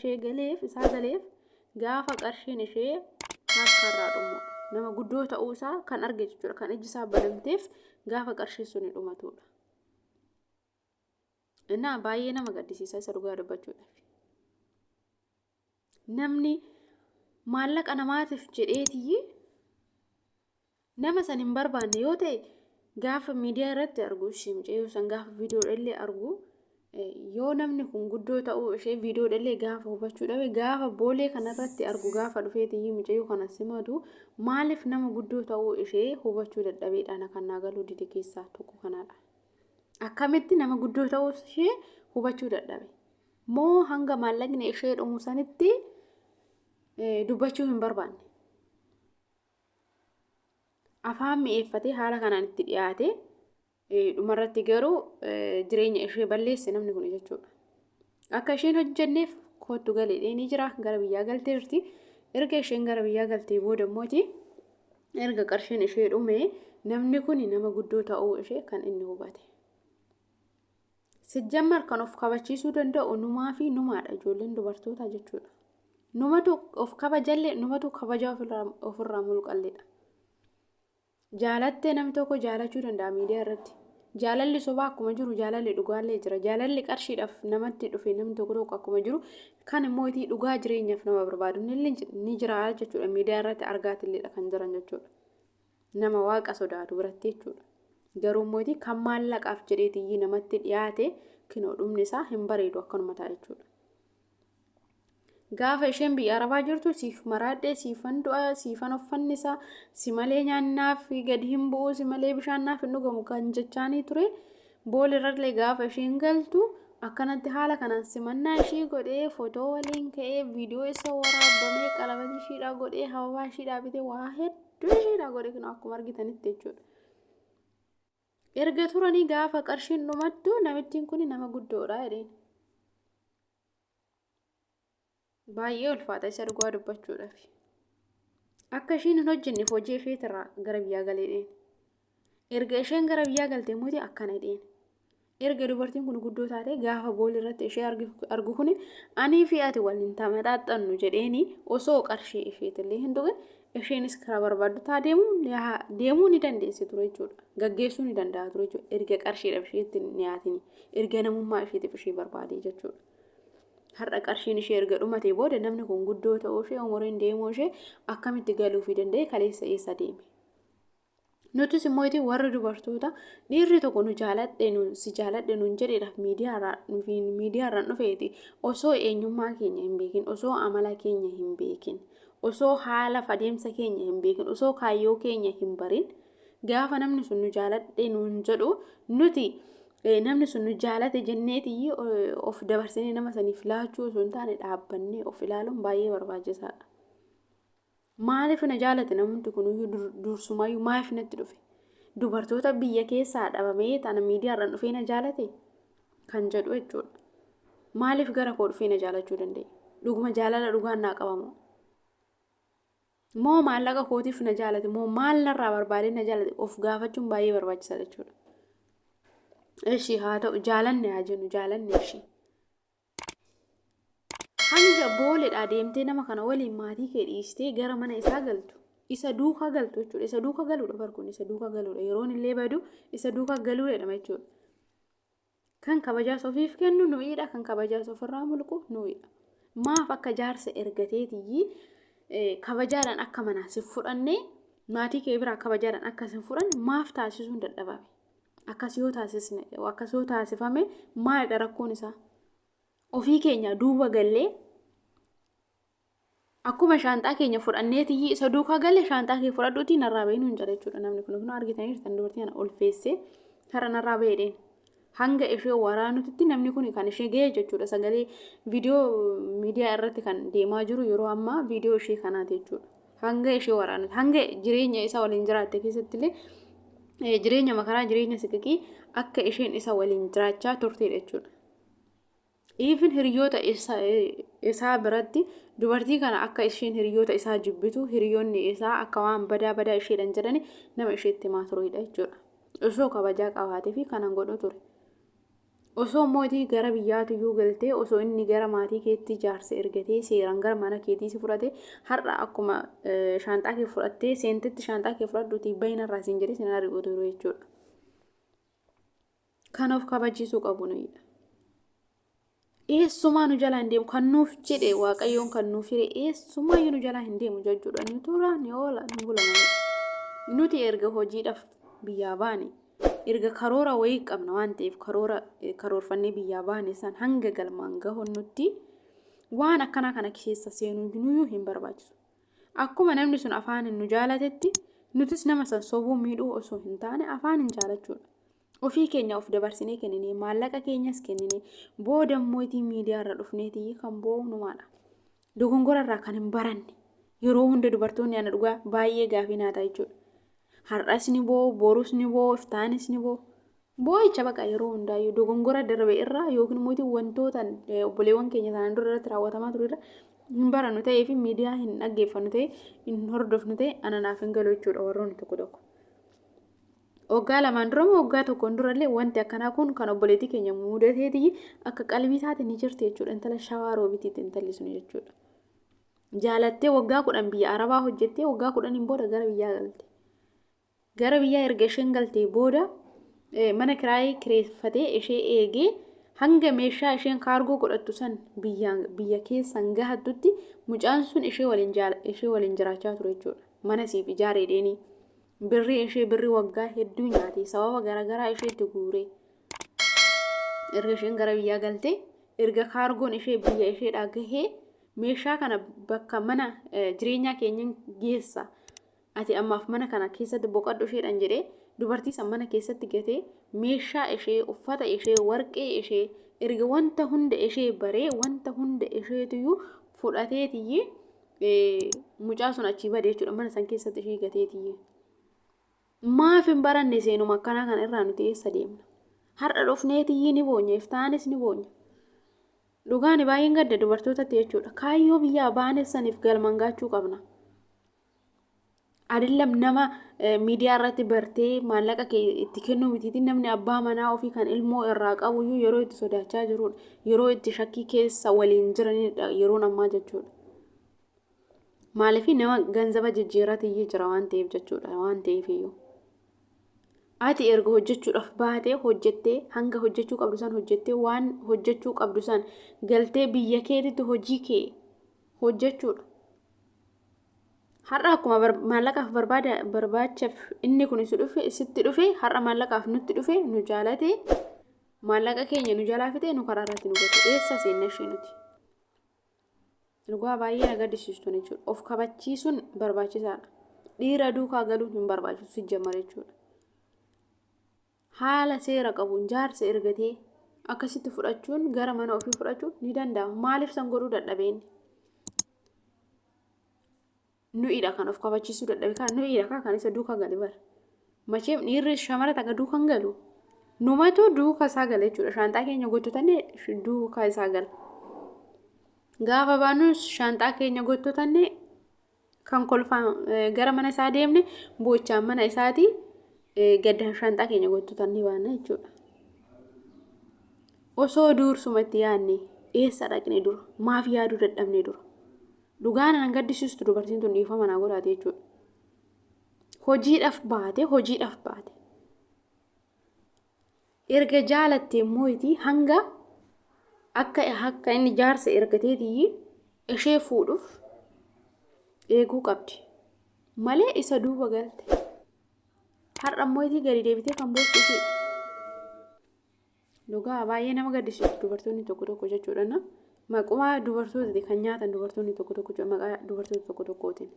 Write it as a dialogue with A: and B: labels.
A: Ishee galeef isaa galeef gaafa qarshiin ishee harkarraa dhumudha. Nama guddoo ta'uu isaa kan arge jechuudha. Kan iji isaa banamteef gaafa qarshiin suni dhumatudha. Innaa baay'ee nama gaddisiisa isa dhugaa dubbachuudhaaf. Namni maallaqa namaatiif jedheetii Nama san hin barbaanne yoo ta'e gaafa miidiyaa irratti argu ishii mucayyoo san gaafa viidiyoodha illee argu yoo namni kun guddoo ta'uu ishee viidiyoodha illee gaafa hubachuu dhabe gaafa boolee kanarratti argu gaafa dhufeetiyyuu mucayyoo kana simatu maaliif nama guddoo ta'uu ishee hubachuu dadhabeedhaan kan naa galuu dide keessaa tokko kanadha. Akkamitti nama guddoo ta'uu ishee hubachuu dadhabe? Moo hanga maallaqni ishee dhumu sanitti dubbachuu hin barbaanne? Afaan mi'eeffatee haala kanaan itti dhiyaate dhumarratti garuu jireenya ishee balleesse namni kun jechuudha. Akka isheen hojjenneef koottu galee ni jira gara biyyaa galteerti. Erga isheen gara biyyaa galtee booda immooti erga qarshiin ishee dhume namni kun nama guddoo ta'uu ishee kan inni hubate. Sijjammar kan of kabachiisuu danda'u numaa fi numaadha ijoolleen dubartootaa jechuudha. Numatu of kabajallee numatu kabajaa ofirraa mulqalleedha. Jaalattee namni tokko jaalachuu danda'a miidiyaa irratti. Jaalalli sobaa akkuma jiru jaalalli dhugaallee jira. Jaalalli qarshiidhaaf namatti dhufe namni tokko tokko akkuma jiru kan immoo itii dhugaa jireenyaaf nama barbaadu ni jira jechuudha. Miidiyaa irratti argaatilleedha kan jiran jechuudha. Nama waaqa sodaatu biratti jechuudha. Garuu immoo kan maallaqaaf jedheetiyyii namatti dhiyaate kinoo dhumni isaa hin bareedu akkanuma ta'a jechuudha. Gaafa isheen biyya arabaa jirtu siif maraadhee siifan du'a siifan of fannisa si malee nyaannaaf gadi hin bu'u si malee bishaan naaf hin dhugamu kan jechaanii ture boolirrallee gaafa isheen galtu akkanatti haala kanaan simannaa ishii godhee fotoo waliin ka'ee viidiyoo isa waraabamee qalabata ishiidhaa godhee hababaa ishiidhaa bitee waa hedduu ishiidhaa godhe kun akkuma argitanitti jechuudha. Erga turanii gaafa qarshiin dhumattu namittiin kun nama guddoodha jedheen. Baay'ee ulfaata isa dhugaa dubbachuudhaaf. Akka isheen hin hojjenneef hojii isheetirraa gara biyyaa galee dheen. Erga isheen gara biyyaa galte immoo akkana dheen. Erga dubartiin kun guddoo taate gaafa boolli irratti ishee argu kun anii fi ati wal hin tamaxaaxannu jedheeni osoo qarshii isheetillee hin tuqin isheenis karaa barbaaddu taa deemuu ni dandeessi ture jechuudha. Gaggeessuu ni danda'a ture jechuudha. Erga qarshiidhaaf isheetti hin dhiyaatin erga namummaa isheetiif ishee barbaade jechuudha. Har'a qarshiin ishee erga dhumatee booda namni kun guddoo ta'uu ishee umuriin deemuu ishee akkamitti galuufii danda'e kaleessa eessa deeme? Nutis immoo itti warri dubartoota dhiirri tokko nu jaaladhe nu si jaaladhe nuun jedheedhaaf miidiyaarraan dhufeeti osoo eenyummaa keenya hin beekin osoo amala keenya hin beekin osoo haala adeemsa keenya hin beekin osoo kaayyoo keenya hin barin gaafa namni sun nu jaaladhe nuun jedhu nuti namni sun nu jaalate jenneeti of dabarsinee nama saniif laachuu osoo hin taane dhaabbannee of ilaaluun baay'ee barbaachisaadha. Maaliif na jaalate namni kun iyyuu dursumayyuu maaliif natti dhufe? Dubartoota biyya keessaa dhabamee tana miidiyaarraan dhufee na jaalate kan jedhu jechuudha. Maaliif gara koo dhufee na jaalachuu danda'e? Dhuguma jaalala dhugaan naa qabamoo? Moo maallaqa kootiif na jaalate? Moo maal narraa barbaadee na jaalate? Of gaafachuun baay'ee barbaachisaa jechuudha. Ishii haa ta'u jaalanne haa jennu jaalanne ishii. Hanga booledhaa deemtee nama kana waliin maatii kee dhiistee gara mana isaa galtu. Isa duukaa galtu jechuudha. Isa duukaa galuudha bar kun isa duukaa galuudha. Yeroon illee badu isa duukaa galuu jedhama jechuudha. Kan kabajaas ofiif kennu nuyiidha. Kan kabajaas ofirraa mulqu nuyiidha. Maaf akka jaarsa ergateetiyyi kabajaadhaan akka manaa si fudhannee maatii kee biraa kabajaadhaan akka sin fudhanne maaf taasisuun dadhabame? Akkas yoo taasisne akkas yoo taasifame maalidha rakkoon isaa? Ofii keenya duuba gallee akkuma shaanxaa keenya fudhannee tiyyi isa duukaa galee shaanxaa kee fudhadhuutii narraa bahii nuun jedha jechuudha namni kun kun argitanii jirtan dubartii kana ulfeessee har'a narraa bahee hanga ishee waraanutti namni kun kan ishee ga'e jechuudha sagalee viidiyoo miidiyaa irratti kan deemaa jiru yeroo ammaa viidiyoo ishee kanaati jechuudha hanga ishee waraanutti hanga jireenya isa waliin jiraatte keessatti illee jireenya makaraa jireenya siqiqii akka isheen isa waliin jiraachaa turtedha jechuudha. Even hiriyoota isaa biratti dubartii kana akka isheen hiriyoota isaa jibbitu hiriyoonni isaa akka waan badaa badaa isheedhan jedhani nama isheetti himaa turedha jechuudha. Osoo kabajaa qabaatee fi kanan godhu ture. Osoo mootii gara biyyaatu iyyuu galtee, osoo inni gara maatii keetti jaarsa ergatee seeraan gara mana keetii si fudhate, har'a akkuma shaanxaa kee fudhattee seentetti shaanxaa kee fudhadhuutii bayinarraa siin jedhee sin ari'u ture jechuudha. Kan of kabachiisuu qabu nuyidha. Eessumaa nu jalaa hin deemu kan nuuf jedhe Waaqayyoon, kan nuuf hire eessumaayyuu nu jalaa hin deemu jechuudha. Ni tura, ni oola, ni bula malee. Nuti erga hojiidhaaf biyyaa baane, erga karoora wayii qabna waan ta'eef, karoora karoorfannee biyyaa baane san hanga galmaan gahunnutti waan akkanaa kana keessa seenuu nuyyuu hin barbaachisu. Akkuma namni sun afaan nu jaalatetti nutis nama san sobuu, miidhuu osoo hin taane afaan hin jaalachuudha. Ofii keenya of dabarsinee kenninee, maallaqa keenyas kenninee, booda immoo miidiyaa irra dhufneetii kan boo'u numaadha. Dogongora irraa kan hin baranne yeroo hunda dubartoonni, ana dhugaa baay'ee gaafii naataa jechuudha. Har'as ni boo'u, borus ni boo'u, iftaanis ni boo'u. Boo'icha baqa yeroo hundaayyuu dogongora darbe irraa yookiin immoo wantoota obboleewwan keenya sanaan dura irratti raawwatamaa ture irra hin barannu ta'ee fi miidiyaa hin dhaggeeffannu ta'e, hin hordofnu ta'e, ana naaf hin galu jechuudha warroonni tokko tokko. Waggaa 2n dura moo waggaa 1n durallee wanti akkanaa kun kan obboleettii keenya mudateetii akka qalbii isaati ni jirti jechuudha. Intala Shawaa Roobitiitti intalli sun jechuudha. Jaalattee waggaa 10 biyya Arabaa hojjettee, waggaa 10n booda gara biyyaa galte. Gara biyyaa erga isheen galtee booda mana kiraayii kireeffatee ishee eegee, hanga meeshaa isheen kaargoo godhattu san biyya keessan gahattutti mucaan sun ishee waliin jiraachaa ture jechuudha. Mana siif ijaaree dheeni. Birrii ishee, birrii waggaa hedduu nyaate, sababa garaagaraa isheetti guuree. Erga isheen gara biyyaa galtee, erga kaargoon ishee biyya isheedhaa gahee, meeshaa kana bakka mana jireenyaa keenyan geessa, ati ammaaf mana kana keessatti boqadhu isheedhaan jedhee, dubartii san mana keessatti gatee, meeshaa ishee, uffata ishee, warqee ishee, erga wanta hunda ishee baree, wanta hunda isheetuyyuu fudhateetiyyi mucaa sun achii bade jechuudha, mana san keessatti ishee gateetiyyi. Maaf hin baranne? Seenuma akkanaa kana irraa nuti eessa deemna? Har'a dhufneetiyyi ni boonya, iftaanis ni boonya. Dhugaani baay'een gadda dubartootatti jechuudha. Kaayyoo biyyaa baane saniif galmaan gaachuu qabna. Adillam nama miidiyaa irratti bartee maallaqa kee itti kennuu mitiitiin, namni abbaa manaa ofii kan ilmoo irraa qabuyyuu yeroo itti sodaachaa jirudha. Yeroo itti shakkii keessa waliin jiranidha yeroon ammaa jechuudha. Maaliif? Nama ganzaba jijjiiratiyyee jira waan ta'eef jechuudha, waan ta'eef iyyuu. Ati erga hojjechuudhaaf baatee, hojjettee, hanga hojjechuu qabdu san hojjettee, waan hojjechuu qabdu san galtee biyya keetitti hojii kee hojjechuudha. Har'a akkuma maallaqaaf barbaada barbaachaaf inni kun si dhufe, sitti dhufe, har'a maallaqaaf nutti dhufe, nu jaalate, maallaqa keenya nu jalaa fixe, nu karaa irratti nu gate, eessa seenna ishee nuti? Dhugaa baay'ee na gaddisiistu jechuudha. Of kabachiisuun barbaachisaadha. Dhiira duukaa galuun hin barbaachisu si jammar jechuudha. Haala seera qabuun jaarsa ergatee akkasitti fudhachuun, gara mana ofii fudhachuun ni danda'ama. Maaliif san godhuu dadhabeen? Nu'idha kan of kabachiisuu dadhabe, kan nu'idha kan isa duukaa gale bara. Macheem dhiirri shamara takka duukaan galu. Numatu duuka isaa gala jechuudha. Shaanxaa keenya gottotannee duukaa isaa gala. Gaafa baanu shaanxaa keenya gottotannee kan kolfaan gara mana isaa deemne, boochaan mana isaatii gadda shaanxaa keenya gottotannee baana jechuudha. Osoo dursuma itti yaadne, eessa dhaqne dura? Maaf yaaduu dadhabne dura? Dhugaan nan gaddisiistu dubartiin tun, dhiifama naa godhaate jechuudha. Hojiidhaaf baate, hojiidhaaf baate. Erga jaalatte immoo hanga akka inni jaarsa ergateetii ishee fuudhuuf eeguu qabdi. Malee isa duuba galte. Har'a immoo gadi deebitee kan boossu isheedha. Dhugaa baay'ee nama gaddisiisu dubartoonni tokko tokko jechuudha. Maquma dubartootati kan nyaatan dubartoonni tokko tokko, maqaa dubartoota tokko tokkootiin.